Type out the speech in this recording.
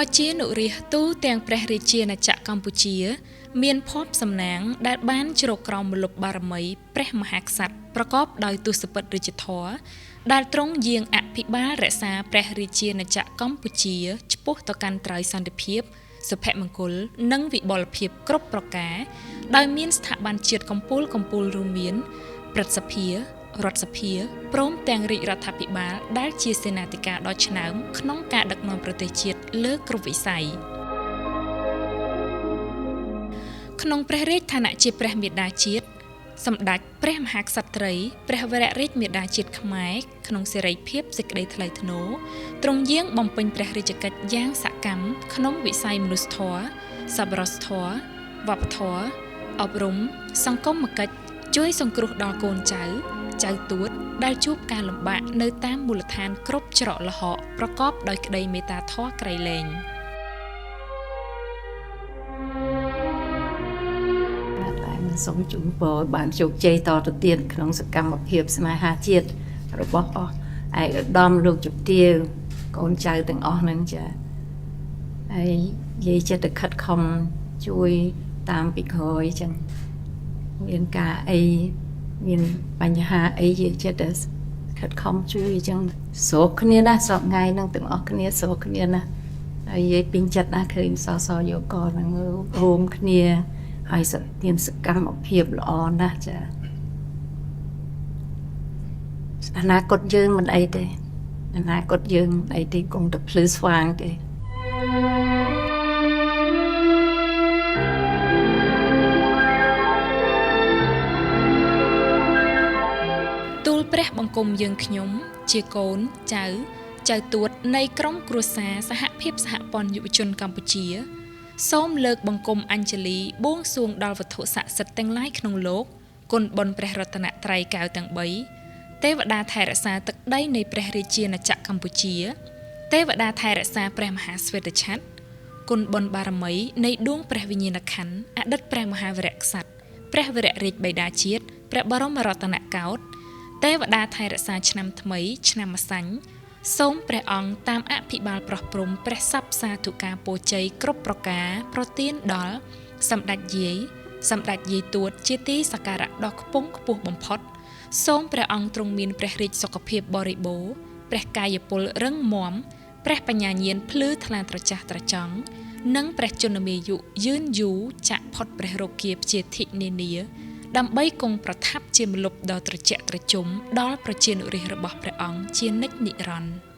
ប្រជានុរាស្ត្រទូទាំងព្រះរាជាណាចក្រកម្ពុជា មានភ័ព្វសំណាងដែលបានជ្រកក្រោមម្លប់បារមីព្រះមហាក្សត្រប្រកបដោយទសពិធរាជធម៌ដែលទ្រង់យាងអភិបាលរក្សាព្រះរាជាណាចក្រកម្ពុជាឆ្ពោះទៅកាន់ត្រើយសន្តិភាពសុភមង្គលនិងវិបុលភាពគ្រប់ប្រការដោយមានស្ថាប័នជាតិកំពូលកំពូលរួមមានព្រឹទ្ធសភារដ្ឋសភាព្រមទាំងរាជរដ្ឋាភិបាលដែលជាសេនាធិការដ៏ឆ្នើមក្នុងការដឹកនាំប្រទេសជាតិលើគ្រប់វិស័យក្នុងព្រះរាជឋានៈជាព្រះមាតាជាតិសម្ដេចព្រះមហាក្សត្រីព្រះវររាជមាតាជាតិខ្មែរក្នុងសេរីភាពសេចក្តីថ្លៃថ្នូរទ្រង់យាងបំពេញព្រះរាជកិច្ចយ៉ាងសកម្មក្នុងវិស័យមនុស្សធម៌សប្បុរសធម៌វប្បធម៌អប់រំសង្គមកិច្ចជួយសង្គ្រោះដល់កូនចៅចៅទួតដែលជួបការលំបាកនៅតាមមូលដ្ឋានគ្រប់ច្រកល្ហកប្រកបដោយក្តីមេត្តាធម៌ក្រៃលែង សូមជូនពរបានជោគជ័យតទៅទៀតក្នុងសកម្មភាពស្នេហាជាតិរបស់អស់ឯកឧត្តមលោកជំទាវកូនចៅទាំងអស់ហ្នឹងចាហើយនិយាយចិត្តតែខិតខំជួយតាមពីក្រោយចឹងមានការអីមានបញ្ហាអីនិយាយចិត្តតែខិតខំជួយចឹងស្រូបគ្នាណាសពថ្ងៃហ្នឹងទាំងអស់គ្នាស្រូបគ្នាណាហើយនិយាយពេញចិត្តណាស់ឃើញសសយកហ្នឹងរួមគ្នាហើយមានសកម្មភាពល្អណាស់ចាអនាគតយើងមិនអីទេអនាគតយើងមិនអីទេគង់តែភ្លឺស្វាងទេទូលព្រះបង្គំយើងខ្ញុំជាកូនចៅចៅទួតនៃក្រុមគ្រួសារសហភាពសហព័ន្ធយុវជនកម្ពុជាសូមលើកបង្គំអញ្ជលីបួងសួងដល់វត្ថុស័ក្តិសិទ្ធិទាំងឡាយក្នុងលោកគុណបុណ្យព្រះរតនត្រ័យកែវទាំង3ទេវតាថែរក្សាទឹកដីនៃព្រះរាជាណាចក្រកម្ពុជាទេវតាថែរក្សាព្រះមហាស្វេតឆត្រគុណបុណ្យបារមីនៃដួងព្រះវិញ្ញាណក្ខន្ធអតីតព្រះមហាវីរក្សត្រព្រះវររាជបិតាជាតិព្រះបរមរតនកោដ្ឋទេវតាថែរក្សាឆ្នាំថ្មីឆ្នាំម្សាញ់សូមព្រះអង្គតាមអភិបាលប្រោះព្រំព្រះសព្វសាធុការពរជ័យគ្រប់ប្រការប្រទានដល់សម្ដេចយាយសម្ដេចយាយទួតជាទីសក្ការៈដ៏ខ្ពង់ខ្ពស់បំផុតសូមព្រះអង្គទ្រង់មានព្រះរាជសុខភាពបរិបូរណ៍ព្រះកាយពលរឹងមាំព្រះបញ្ញាញាណភ្លឺថ្លាត្រចះត្រចង់និងព្រះជន្មាយុយឺនយូរចាក់ផុតព្រះរោគាព្យាធិនានាដើម្បីគង់ប្រថាប់ជាម្លប់ដ៏ត្រជាក់ត្រជុំដល់ប្រជានុរាស្ត្ររបស់ព្រះអង្គជានិច្ចនិរន្តរ៍។